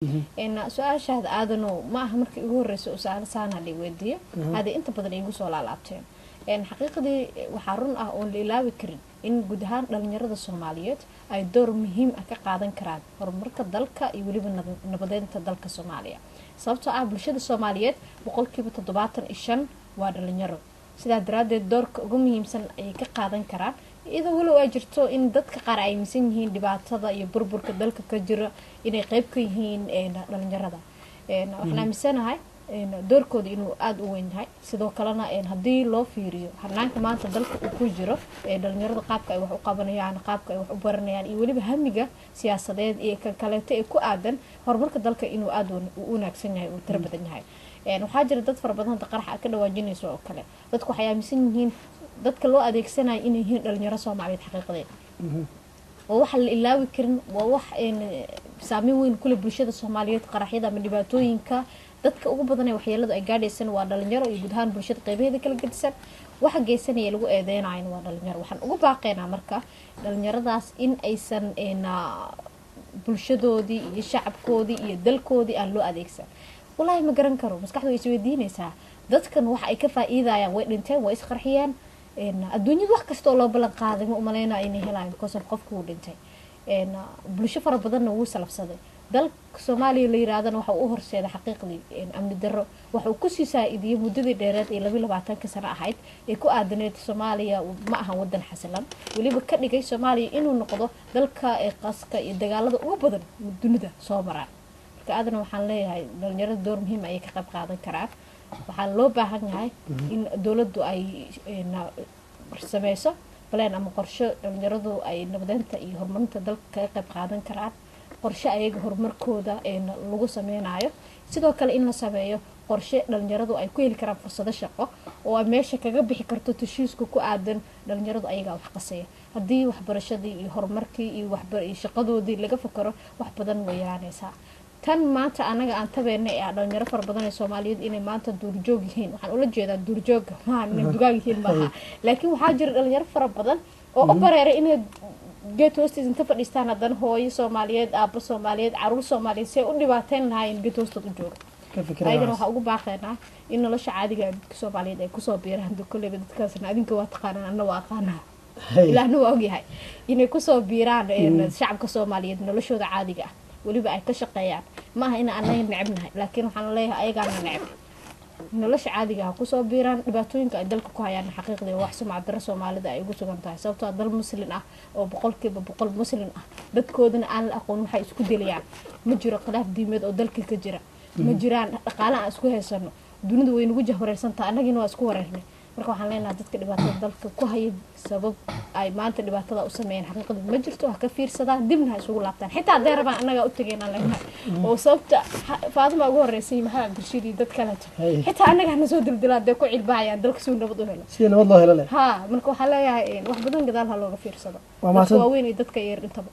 Su-aashaada, Aadano, ma aha markii ugu horreysay oo su-aalo saana la weydiiyo. Aaday inta badan igu soo laalaabteen. Xaqiiqdii waxaa run ah oon la ilaawi karin in guud ahaan dhalinyarada Soomaaliyeed ay door muhiim ah ka qaadan karaan horumarka dalka iyo weliba nabadeynta dalka Soomaaliya, sababtoo ah bulshada Soomaaliyeed 75% waa dhalinyaro. Sidaa daraadeed doorka ugu muhiimsan ayay ka qaadan karaan, iyadoo walow ay jirto in dadka qaar ay aaminsan yihiin dhibaatada iyo burburka dalka ka jira inay qeyb ka yihiin dhalinyarada. Waxaan aaminsanahay doorkooda inuu aada u weyn yahay. Sidoo kalena haddii loo fiiriyo hanaanka maanta dalka uu ku jiro, dhalinyarada qaabka ay wax u qabanayaan, qaabka ay wax u baranayaan iyo weliba hamiga siyaasadeed iyo kan kaleeto ee ku aadan horumarka dalka inuu aada u wanaagsan yahay, uu tiro badan yahay. Waxaa jira dad fara badan hadda qaraxa aad ka dhawaajinayso oo kale. Dadku waxay aaminsan yihiin dadka loo adeegsanayo inay yihiin dhalinyaro Soomaaliyeed. Xaqiiqdeed waa waxa la ilaawi karin, waa wax saameyn weyn kule bulshada Soomaaliyeed. Qaraxyada ama dhibaatooyinka dadka ugu badan ee waxyeeladu ay gaadhaysan waa dhalinyaro iyo guud ahaan bulshada qeybaheeda kala gedisan. Waxa geysanaya lagu eedeynayo waa dhalinyaro. Waxaan ugu baaqaynaa marka dhalinyaradaas in aysan bulshadoodii iyo shacabkoodii iyo dalkoodii aan loo adeegsan. Walaahi ma garan karo, maskaxdu way isweydiinaysaa dadkan waxa ay ka faa-iidayaan. Way dhinteen, way isqarxiyeen. Adduunyada wax kasta oo loo ballan qaaday ma umaleynaya inay helayaan, because of qofka wuu dhintay, bulsho fara badanna wuu salafsaday. Dalka Soomaaliya la yirahdana waxa uu u horseeday xaqiiqdii amni darro. Waxa uu kusii saa-idiyey muddadii dheereed ee 22-ka sano ahayd ee ku aadaneed Soomaaliya ma ahan wadan xasilan, weliba ka dhigay Soomaaliya inuu noqdo dalka ee qaska iyo dagaalada ugu badan dunida soo maraan. Marka aadana waxaan leeyahay dhalinyarada door muhiim ayay ka qayb qaadan karaan. Waxaa loo baahan yahay in dowladdu ay sameyso plan ama qorshe dhalinyaradu ay nabadeynta iyo horumarinta dalka kaga qayb qaadan karaan, qorshe ayaga horumarkooda lagu sameynayo. Sidoo kale in la sameeyo qorshe dhalinyaradu ay ku heli karaan fursado shaqo oo ay meesha kaga bixi karto tashiisku ku aadan dhalinyaradu ayagaa wax qasaya. Haddii waxbarashadii iyo horumarkii iyo iyo shaqadoodii laga fakaro, wax badan way yaraanaysaa. Tan maanta anaga aan tabeena ee ah dhalinyaro fara badan ee Soomaaliyeed inay maanta duurjoog yihiin, waxaan ula jeedaa duurjooga maaha inay dugaag yihiin maaha, laakiin waxaa jira dhalinyaro fara badan oo u bareeray inay geed hoostiis inta fadhiistaan, haddana hooyo Soomaaliyeed, aabo Soomaaliyeed, caruur Soomaaliyeed si ay u dhibaateyn lahaayeen geed hoostood u jooga. Ayagana waxaa ugu baaqaynaa in nolosha caadiga ah dadka Soomaaliyeed ay kusoo biiraan. Kolleyba dadkaasna adinka waa taqaanaan, anna waa aqaanaa, Ilaahna waa ogyahay, inay kusoo biiraan shacabka Soomaaliyeed noloshooda caadiga ah, weliba ay ka shaqeeyaan. Ma aha in anaga necebnahay, laakiin waxaan leeyahay ayagaana neceb. Nolosha caadiga ah kusoo biiraan. Dhibaatooyinka ay dalka ku hayaan xaqiiqdii wax sumcad darro Soomaalida ay ugu sugan tahay, sababtoo dal Muslin ah oo 100% Muslin ah, dadkoodana aan la aqoon waxay isku dilayaan. Ma jiro khilaaf diimeed oo dalkii ka jira, ma jiraan dhaqaale aan isku haysano. Dunidu way nagu jahwareersantaha, annagiina waa isku wareernay. Marka waxaan leenahay dadka dhibaatada dalka ku haya, sabab ay maanta dhibaatada u sameeyeen xaqiiqada ma jirto. Ha ka fiirsadaan, dibna ha isugu laabtaan. Xitaa hadday rabaan annagaa u tegeynaan leenahay oo sababta Faadima ugu horeysay, Maxamed Cabdirashiid iyo dad kaleeto, xitaa annaga hana soo dildilaa dee ku cilbaayaan dalka si uu nabad u helo. Sida nabad loo helo leh. Ha, marka waxaan leeyahay wax badan gadaal ha looga fiirsado, dadka waaweyn iyo dadka yar intaba.